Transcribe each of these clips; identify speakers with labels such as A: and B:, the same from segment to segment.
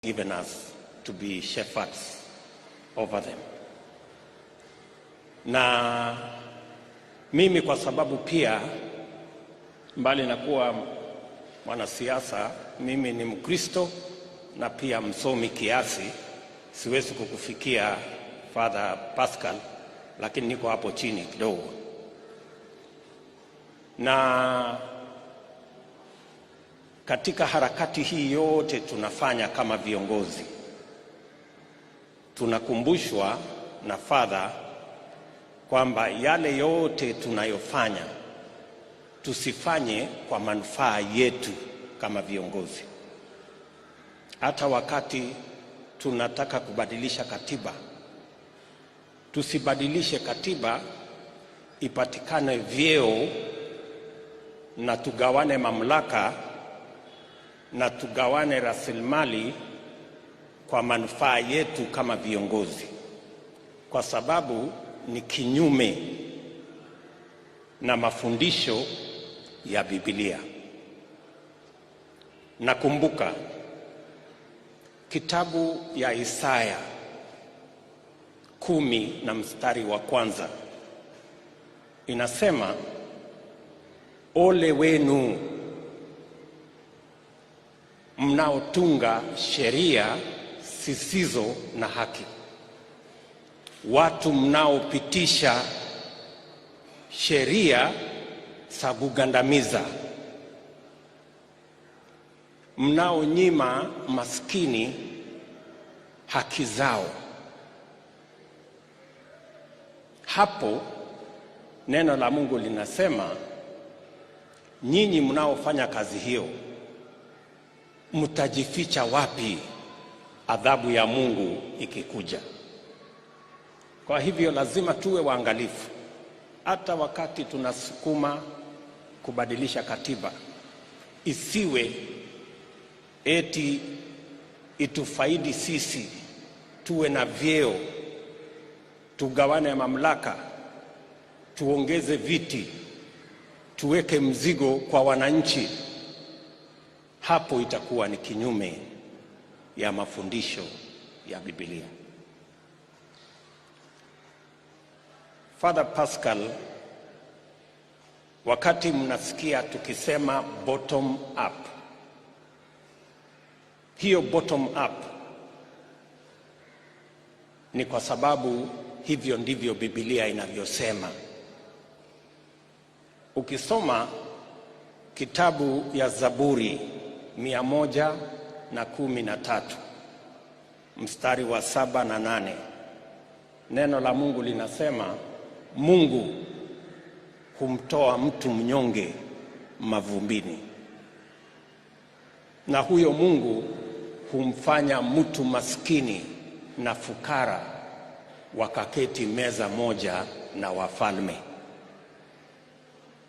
A: Given us to be shepherds over them. Na mimi kwa sababu pia mbali na kuwa mwanasiasa, mimi ni Mkristo na pia msomi kiasi. Siwezi kukufikia, Father Pascal, lakini niko hapo chini kidogo. Na katika harakati hii yote tunafanya kama viongozi, tunakumbushwa na Father kwamba yale yote tunayofanya tusifanye kwa manufaa yetu kama viongozi. Hata wakati tunataka kubadilisha katiba, tusibadilishe katiba ipatikane vyeo na tugawane mamlaka na tugawane rasilimali kwa manufaa yetu kama viongozi, kwa sababu ni kinyume na mafundisho ya Biblia. Nakumbuka kitabu ya Isaya 10 na mstari wa kwanza inasema, "Ole wenu mnaotunga sheria zisizo na haki, watu mnaopitisha sheria za kugandamiza, mnaonyima maskini haki zao." Hapo neno la Mungu linasema nyinyi mnaofanya kazi hiyo mtajificha wapi adhabu ya Mungu ikikuja? Kwa hivyo lazima tuwe waangalifu hata wakati tunasukuma kubadilisha katiba, isiwe eti itufaidi sisi, tuwe na vyeo, tugawane mamlaka, tuongeze viti, tuweke mzigo kwa wananchi. Hapo itakuwa ni kinyume ya mafundisho ya Biblia. Father Pascal, wakati mnasikia tukisema bottom up, hiyo bottom up ni kwa sababu hivyo ndivyo Biblia inavyosema. Ukisoma kitabu ya Zaburi 113 mstari wa 7 na 8, neno la Mungu linasema Mungu humtoa mtu mnyonge mavumbini, na huyo Mungu humfanya mtu maskini na fukara wakaketi meza moja na wafalme.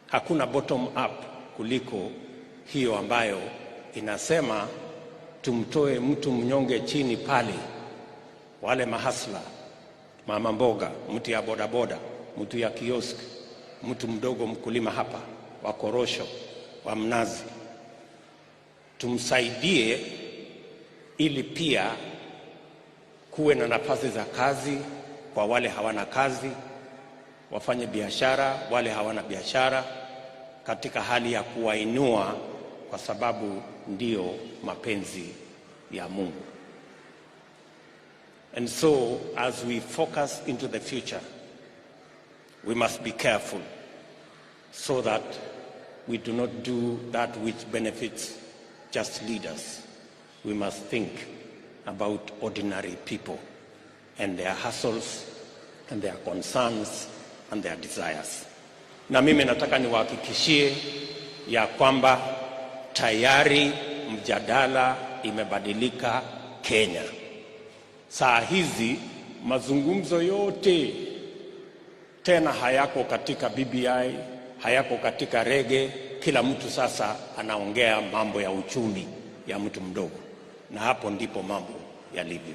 A: Hakuna bottom up kuliko hiyo ambayo inasema tumtoe mtu mnyonge chini pale, wale mahasla, mama mboga, mtu ya bodaboda, mtu ya kiosk, mtu mdogo mkulima hapa wa korosho, wa mnazi, tumsaidie ili pia kuwe na nafasi za kazi kwa wale hawana kazi, wafanye biashara wale hawana biashara, katika hali ya kuwainua, kwa sababu ndiyo mapenzi ya Mungu. And so as we focus into the future, we must be careful so that we do not do that which benefits just leaders. We must think about ordinary people and their hustles and their concerns and their desires. Na mimi nataka niwahakikishie ya kwamba tayari mjadala imebadilika Kenya. Saa hizi mazungumzo yote tena hayako katika BBI, hayako katika reggae. Kila mtu sasa anaongea mambo ya uchumi ya mtu mdogo, na hapo ndipo mambo yalivyo.